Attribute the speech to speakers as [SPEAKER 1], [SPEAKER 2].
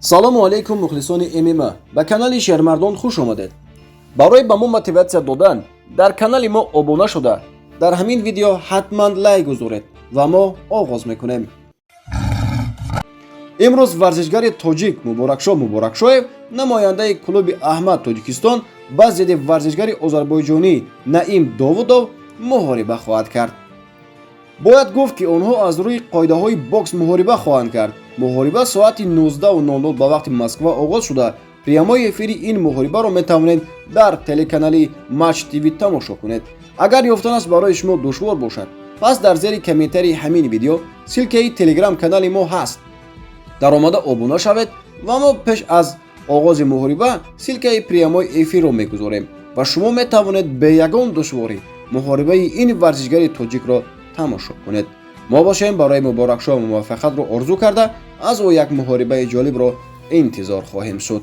[SPEAKER 1] Салому алейкум, мухлисони ММА, ба канали Шермардон хуш омадед. Барои ба мо мотиватсия додан дар канали мо обуна шуда, дар ҳамин видео ҳатман лайк гузоред ва мо оғоз мекунем. Имрӯз варзишгари тоҷик Муборакшо Муборакшоев, намояндаи клуби Аҳмад Тоҷикистон, ба зидди варзишгари озарбойҷонӣ Наим Довудов муҳориба хоҳад кард. Бояд гуфт, ки онҳо аз рӯи қоидаҳои бокс муҳориба хоҳанд кард. Муҳориба соати 19:00 ба вақти Москва оғоз шуда, прямой эфири ин муҳорибаро метавонед дар телеканали Матч ТВ тамошо кунед. Агар ёфтанаш барои шумо душвор бошад, пас дар зери комментарии ҳамин видео ссылкаи телеграм канали мо ҳаст. Даромада обуна шавед ва мо пеш аз оғози муҳориба ссылкаи прямой эфирро мегузорем ва шумо метавонед бе ягон душворӣ муҳорибаи ин варзишгари тоҷикро тамошо кунед. Мо бошем, барои Муборакшо муваффақиятро орзу карда, аз ӯ як муҳорибаи ҷолибро интизор хоҳем шуд.